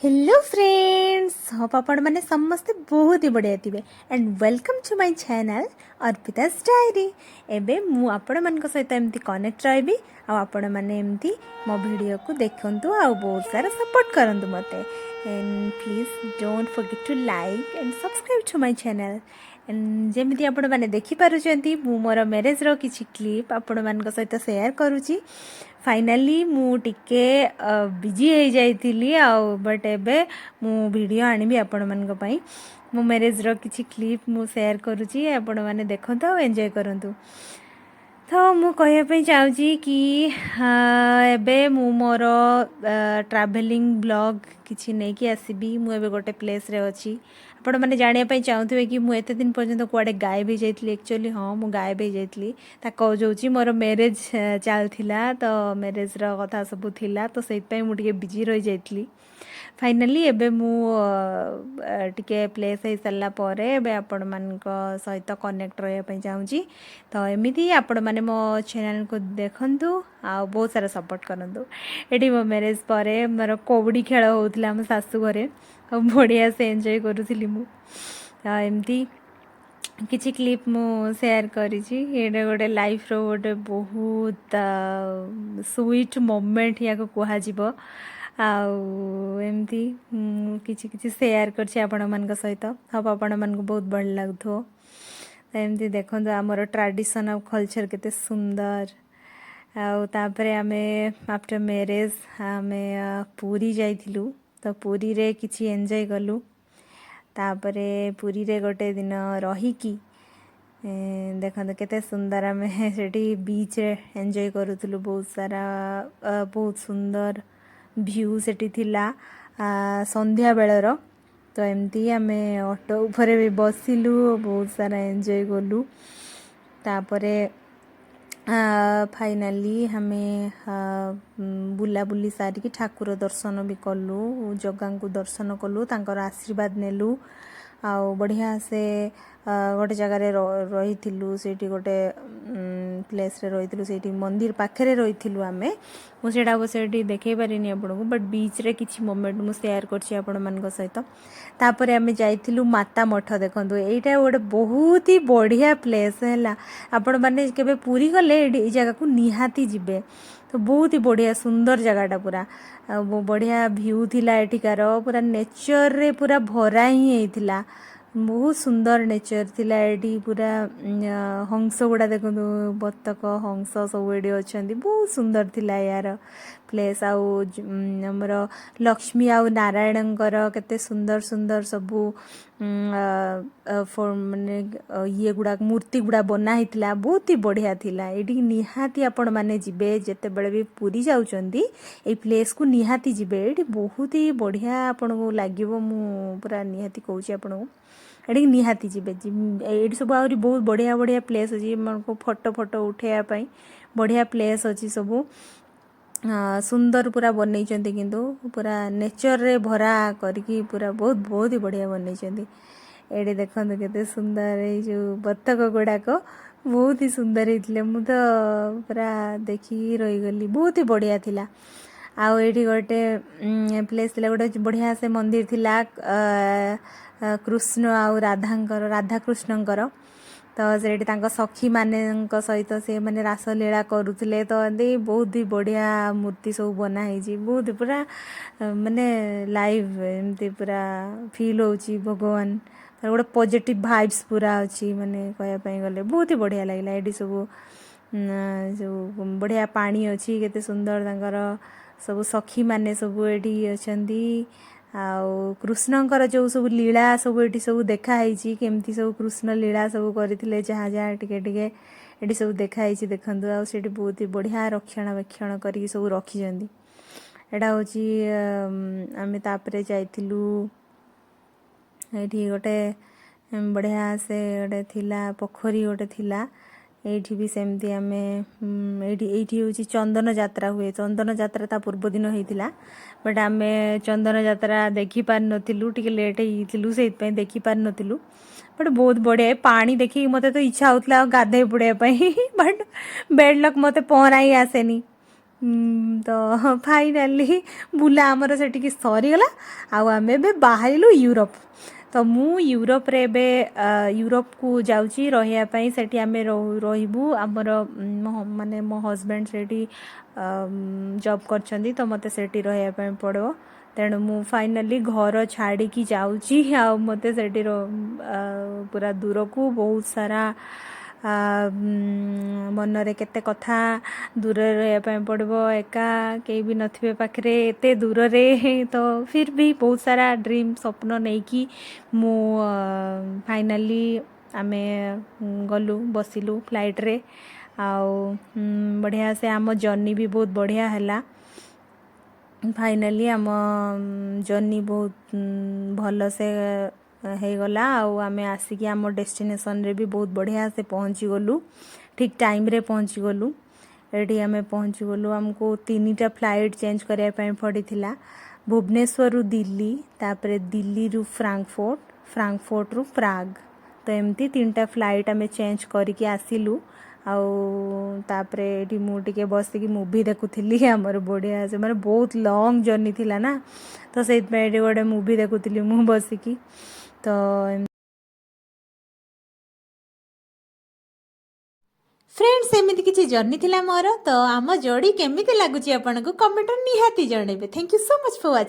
Hello friends, Hope ଆପଣମାନେ ସମସ୍ତେ ବହୁତ ହି ବଢ଼ିଆ ଥିବେ and welcome to my channel Arpita's Diary। ଏବେ ମୁଁ ଆପଣମାନଙ୍କ ସହିତ ଏମିତି କନେକ୍ଟ ରହିବି ଆଉ ଆପଣମାନେ ଏମିତି ମୋ ଭିଡ଼ିଓକୁ ଦେଖନ୍ତୁ ଆଉ ବହୁତ ସାରା ସପୋର୍ଟ କରନ୍ତୁ ମୋତେ। And please don't forget to like and subscribe to my channel. ଯେମିତି ଆପଣମାନେ ଦେଖିପାରୁଛନ୍ତି, ମୁଁ ମୋର ମ୍ୟାରେଜ୍ର କିଛି କ୍ଲିପ୍ ଆପଣମାନଙ୍କ ସହିତ ସେୟାର କରୁଛି। ଫାଇନାଲି ମୁଁ ଟିକେ ବିଜି ହେଇଯାଇଥିଲି ଆଉ ବଟ୍ ଏବେ ମୁଁ ଭିଡ଼ିଓ ଆଣିବି ଆପଣମାନଙ୍କ ପାଇଁ। ମୋ ମ୍ୟାରେଜ୍ର କିଛି କ୍ଲିପ୍ ମୁଁ ସେୟାର କରୁଛି, ଆପଣମାନେ ଦେଖନ୍ତୁ ଆଉ ଏନ୍ଜୟ କରନ୍ତୁ। ତ ମୁଁ କହିବା ପାଇଁ ଚାହୁଁଛି କି ଏବେ ମୁଁ ମୋର ଟ୍ରାଭେଲିଂ ବ୍ଲଗ୍ କିଛି ନେଇକି ଆସିବି। ମୁଁ ଏବେ ଗୋଟେ ପ୍ଲେସ୍ରେ ଅଛି। ଆପଣମାନେ ଜାଣିବା ପାଇଁ ଚାହୁଁଥିବେ କି ମୁଁ ଏତେ ଦିନ ପର୍ଯ୍ୟନ୍ତ କୁଆଡ଼େ ଗାୟବ ହେଇଯାଇଥିଲି। ଆକ୍ଚୁଆଲି ହଁ, ମୁଁ ଗାୟବ ହେଇଯାଇଥିଲି। ତା କଜ୍ ହେଉଛି ମୋର ମ୍ୟାରେଜ୍ ଚାଲିଥିଲା, ତ ମ୍ୟାରେଜ୍ର କଥା ସବୁ ଥିଲା, ତ ସେଇଥିପାଇଁ ମୁଁ ଟିକେ ବିଜି ରହିଯାଇଥିଲି। ଫାଇନାଲି ଏବେ ମୁଁ ଟିକେ ପ୍ଲେସ୍ ହେଇସାରିଲା ପରେ ଏବେ ଆପଣମାନଙ୍କ ସହିତ କନେକ୍ଟ ରହିବା ପାଇଁ ଚାହୁଁଛି। ତ ଏମିତି ଆପଣମାନେ ମୋ ଚ୍ୟାନେଲ୍କୁ ଦେଖନ୍ତୁ ଆଉ ବହୁତ ସାରା ସପୋର୍ଟ କରନ୍ତୁ। ଏଠି ମୋ ମ୍ୟାରେଜ୍ ପରେ ମୋର କଉଡ଼ି ଖେଳ ହେଉଥିଲା ଆମ ଶାଶୁ ଘରେ ଆଉ ବଢ଼ିଆ ସେ ଏନ୍ଜୟ କରୁଥିଲି ମୁଁ। ତ ଏମିତି କିଛି କ୍ଲିପ୍ ମୁଁ ସେୟାର କରିଛି। ଏଇଟା ଗୋଟେ ଲାଇଫ୍ର ଗୋଟେ ବହୁତ ସୁଇଟ୍ ମୋମେଣ୍ଟ ୟାକୁ କୁହାଯିବ। ଆଉ ଏମିତି ମୁଁ କିଛି କିଛି ସେୟାର କରିଛି ଆପଣମାନଙ୍କ ସହିତ। ହବ ଆପଣମାନଙ୍କୁ ବହୁତ ଭଲ ଲାଗୁଥିବ। ତ ଏମିତି ଦେଖନ୍ତୁ, ଆମର ଟ୍ରାଡ଼ିସନ୍ ଆଉ କଲଚର୍ କେତେ ସୁନ୍ଦର। ଆଉ ତାପରେ ଆମେ ଆଫ୍ଟର ମ୍ୟାରେଜ୍ ଆମେ ପୁରୀ ଯାଇଥିଲୁ, ତ ପୁରୀରେ କିଛି ଏନ୍ଜୟ କଲୁ। ତାପରେ ପୁରୀରେ ଗୋଟେ ଦିନ ରହିକି ଦେଖନ୍ତୁ କେତେ ସୁନ୍ଦର ଆମେ ସେଠି ବିଚ୍ରେ ଏନ୍ଜୟ କରୁଥିଲୁ। ବହୁତ ସାରା ବହୁତ ସୁନ୍ଦର ଭ୍ୟୁ ସେଠି ଥିଲା ସନ୍ଧ୍ୟାବେଳର। ତ ଏମିତି ଆମେ ଅଟୋ ଉପରେ ବି ବସିଲୁ, ବହୁତ ସାରା ଏନ୍ଜୟ କଲୁ। ତାପରେ ଫାଇନାଲି ଆମେ ବୁଲାବୁଲି ସାରିକି ଠାକୁର ଦର୍ଶନ ବି କଲୁ, ଜଗାଙ୍କୁ ଦର୍ଶନ କଲୁ, ତାଙ୍କର ଆଶୀର୍ବାଦ ନେଲୁ। ଆଉ ବଢ଼ିଆ ସେ ଗୋଟେ ଜାଗାରେ ରହିଥିଲୁ। ସେଇଠି ଗୋଟେ ପ୍ଲେସ୍ରେ ରହିଥିଲୁ, ସେଇଠି ମନ୍ଦିର ପାଖରେ ରହିଥିଲୁ ଆମେ। ମୁଁ ସେଇଟା ଅବଶ୍ୟ ଏଠି ଦେଖେଇ ପାରିନି ଆପଣଙ୍କୁ, ବଟ୍ ବିଚ୍ରେ କିଛି ମୋମେଣ୍ଟ ମୁଁ ସେୟାର କରିଛି ଆପଣମାନଙ୍କ ସହିତ। ତାପରେ ଆମେ ଯାଇଥିଲୁ ମାତା ମଠ। ଦେଖନ୍ତୁ, ଏଇଟା ଗୋଟେ ବହୁତ ହି ବଢ଼ିଆ ପ୍ଲେସ୍ ହେଲା। ଆପଣମାନେ କେବେ ପୁରୀ ଗଲେ ଏଇଠି ଏଇ ଜାଗାକୁ ନିହାତି ଯିବେ। ତ ବହୁତ ହି ବଢ଼ିଆ ସୁନ୍ଦର ଜାଗାଟା ପୁରା, ଆଉ ବଢ଼ିଆ ଭ୍ୟୁ ଥିଲା ଏଠିକାର। ପୁରା ନେଚରରେ ପୁରା ଭରା ହିଁ ହେଇଥିଲା। ବହୁତ ସୁନ୍ଦର ନେଚର ଥିଲା ଏଠି ପୁରା। ହଂସ ଗୁଡ଼ା ଦେଖନ୍ତୁ, ବତକ, ହଂସ ସବୁ ଏଠି ଅଛନ୍ତି। ବହୁତ ସୁନ୍ଦର ଥିଲା ୟାର ପ୍ଲେସ୍। ଆଉ ଆମର ଲକ୍ଷ୍ମୀ ଆଉ ନାରାୟଣଙ୍କର କେତେ ସୁନ୍ଦର ସୁନ୍ଦର ସବୁ ମାନେ ଇଏ ଗୁଡ଼ାକ, ମୂର୍ତ୍ତି ଗୁଡ଼ା ବନା ହେଇଥିଲା। ବହୁତ ହି ବଢ଼ିଆ ଥିଲା। ଏଇଠିକି ନିହାତି ଆପଣମାନେ ଯିବେ। ଯେତେବେଳେ ବି ପୁରୀ ଯାଉଛନ୍ତି, ଏଇ ପ୍ଲେସ୍କୁ ନିହାତି ଯିବେ। ଏଇଠି ବହୁତ ହି ବଢ଼ିଆ ଆପଣଙ୍କୁ ଲାଗିବ। ମୁଁ ପୁରା ନିହାତି କହୁଛି ଆପଣଙ୍କୁ, ଏଠିକି ନିହାତି ଯିବେ। ଏଇଠି ସବୁ ଆହୁରି ବହୁତ ବଢ଼ିଆ ବଢ଼ିଆ ପ୍ଲେସ୍ ଅଛି। ଏମାନଙ୍କୁ ଫଟୋ ଫଟୋ ଉଠେଇବା ପାଇଁ ବଢ଼ିଆ ପ୍ଲେସ୍ ଅଛି ସବୁ। ସୁନ୍ଦର ପୁରା ବନେଇଛନ୍ତି, କିନ୍ତୁ ପୁରା ନେଚରରେ ଭରା କରିକି ପୁରା ବହୁତ ବହୁତ ହି ବଢ଼ିଆ ବନେଇଛନ୍ତି। ଏଇଠି ଦେଖନ୍ତୁ କେତେ ସୁନ୍ଦର ଏଇ ଯେଉଁ ବତକ ଗୁଡ଼ାକ ବହୁତ ହି ସୁନ୍ଦର ହେଇଥିଲେ। ମୁଁ ତ ପୁରା ଦେଖିକି ରହିଗଲି, ବହୁତ ହି ବଢ଼ିଆ ଥିଲା। ଆଉ ଏଇଠି ଗୋଟେ ପ୍ଲେସ୍ ଥିଲା, ଗୋଟେ ବଢ଼ିଆ ସେ ମନ୍ଦିର ଥିଲା କୃଷ୍ଣ ଆଉ ରାଧାଙ୍କର, ରାଧାକୃଷ୍ଣଙ୍କର। ତ ସେଇଠି ତାଙ୍କ ସଖୀମାନଙ୍କ ସହିତ ସେମାନେ ରାସଲୀଳା କରୁଥିଲେ। ତ ଏମିତି ବହୁତ ହି ବଢ଼ିଆ ମୂର୍ତ୍ତି ସବୁ ବନା ହେଇଛି। ବହୁତ ପୁରା ମାନେ ଲାଇଭ୍ ଏମିତି ପୁରା ଫିଲ୍ ହେଉଛି ଭଗବାନ। ତାର ଗୋଟେ ପଜିଟିଭ୍ ଭାଇବ୍ସ ପୁରା ଅଛି, ମାନେ କହିବା ପାଇଁ ଗଲେ ବହୁତ ହି ବଢ଼ିଆ ଲାଗିଲା। ଏଇଠି ସବୁ ସବୁ ବଢ଼ିଆ ପାଣି ଅଛି, କେତେ ସୁନ୍ଦର। ତାଙ୍କର ସବୁ ସଖୀମାନେ ସବୁ ଏଠି ଅଛନ୍ତି। ଆଉ କୃଷ୍ଣଙ୍କର ଯେଉଁ ସବୁ ଲୀଳା ସବୁ ଏଠି ସବୁ ଦେଖା ହେଇଛି, କେମିତି ସବୁ କୃଷ୍ଣ ଲୀଳା ସବୁ କରିଥିଲେ, ଯାହା ଯାହା ଟିକେ ଟିକେ ଏଠି ସବୁ ଦେଖା ହେଇଛି ଦେଖନ୍ତୁ। ଆଉ ସେଠି ବହୁତ ହି ବଢ଼ିଆ ରକ୍ଷଣାବେକ୍ଷଣ କରିକି ସବୁ ରଖିଛନ୍ତି। ଏଇଟା ହେଉଛି ଆମେ ତାପରେ ଯାଇଥିଲୁ ଏଇଠି ଗୋଟେ ବଢ଼ିଆ ସେ ଗୋଟେ ଥିଲା, ପୋଖରୀ ଗୋଟେ ଥିଲା। ଏଇଠି ବି ସେମିତି ଆମେ ଏଇଠି ଏଇଠି ହେଉଛି ଚନ୍ଦନ ଯାତ୍ରା ହୁଏ। ଚନ୍ଦନ ଯାତ୍ରା ତା ପୂର୍ବ ଦିନ ହେଇଥିଲା, ବଟ୍ ଆମେ ଚନ୍ଦନ ଯାତ୍ରା ଦେଖିପାରିନଥିଲୁ। ଟିକେ ଲେଟ୍ ହେଇଯାଇଥିଲୁ, ସେଇଥିପାଇଁ ଦେଖିପାରିନଥିଲୁ। ବଟ୍ ବହୁତ ବଢ଼ିଆ ପାଣି ଦେଖିକି ମୋତେ ତ ଇଚ୍ଛା ହେଉଥିଲା ଆଉ ଗାଧେଇ ପଡ଼ିବା ପାଇଁ, ବଟ୍ ବେଡ୍ ଲକ୍, ମୋତେ ପହଁରା ହିଁ ଆସେନି। ତ ଫାଇନାଲି ବୁଲା ଆମର ସେଠିକି ସରିଗଲା ଆଉ ଆମେ ଏବେ ବାହାରିଲୁ ୟୁରୋପ। ତ ମୁଁ ୟୁରୋପରେ ଏବେ ୟୁରୋପକୁ ଯାଉଛି ରହିବା ପାଇଁ। ସେଠି ଆମେ ରହିବୁ। ଆମର ମାନେ ମୋ ହଜବେଣ୍ଡ ସେଇଠି ଜବ୍ କରିଛନ୍ତି, ତ ମୋତେ ସେଠି ରହିବା ପାଇଁ ପଡ଼ିବ। ତେଣୁ ମୁଁ ଫାଇନାଲି ଘର ଛାଡ଼ିକି ଯାଉଛି ଆଉ ମୋତେ ସେଠି ପୁରା ଦୂରକୁ ବହୁତ ସାରା ମନରେ କେତେ କଥା। ଦୂରରେ ରହିବା ପାଇଁ ପଡ଼ିବ, ଏକା, କେହି ବି ନଥିବେ ପାଖରେ, ଏତେ ଦୂରରେ। ତ ଫିର୍ ବି ବହୁତ ସାରା ଡ୍ରିମ୍, ସ୍ୱପ୍ନ ନେଇକି ମୁଁ ଫାଇନାଲି ଆମେ ଗଲୁ, ବସିଲୁ ଫ୍ଲାଇଟ୍ରେ ଆଉ ବଢ଼ିଆ ସେ ଆମ ଜର୍ଣ୍ଣି ବି ବହୁତ ବଢ଼ିଆ ହେଲା। ଫାଇନାଲି ଆମ ଜର୍ଣ୍ଣି ବହୁତ ଭଲସେ ହେଇଗଲା ଆଉ ଆମେ ଆସିକି ଆମ ଡେଷ୍ଟିନେସନରେ ବି ବହୁତ ବଢ଼ିଆ ସେ ପହଞ୍ଚିଗଲୁ, ଠିକ୍ ଟାଇମ୍ରେ ପହଞ୍ଚିଗଲୁ। ଏଠି ଆମେ ପହଞ୍ଚିଗଲୁ। ଆମକୁ ତିନିଟା ଫ୍ଲାଇଟ୍ ଚେଞ୍ଜ କରିବା ପାଇଁ ପଡ଼ିଥିଲା। ଭୁବନେଶ୍ୱରରୁ ଦିଲ୍ଲୀ, ତାପରେ ଦିଲ୍ଲୀରୁ ଫ୍ରାଙ୍କଫୋର୍ଟ, ଫ୍ରାଙ୍କଫୋର୍ଟରୁ ପ୍ରାଗ। ତ ଏମିତି ତିନିଟା ଫ୍ଲାଇଟ୍ ଆମେ ଚେଞ୍ଜ କରିକି ଆସିଲୁ। ଆଉ ତାପରେ ଏଇଠି ମୁଁ ଟିକେ ବସିକି ମୁଭି ଦେଖୁଥିଲି। ଆମର ବଢ଼ିଆ ସେ ମାନେ ବହୁତ ଲଙ୍ଗ୍ ଜର୍ଣ୍ଣି ଥିଲା ନା, ତ ସେଇଥିପାଇଁ ଏଠି ଗୋଟେ ମୁଭି ଦେଖୁଥିଲି ମୁଁ ବସିକି। ତ ଫ୍ରେଣ୍ଡସ୍, ଏମିତି କିଛି ଜର୍ଣ୍ଣି ଥିଲା ମୋର। ତ ଆମ ଯୋଡ଼ି କେମିତି ଲାଗୁଛି ଆପଣଙ୍କୁ, କମେଣ୍ଟରେ ନିହାତି ଜଣେଇବେ। Thank you so much for watching.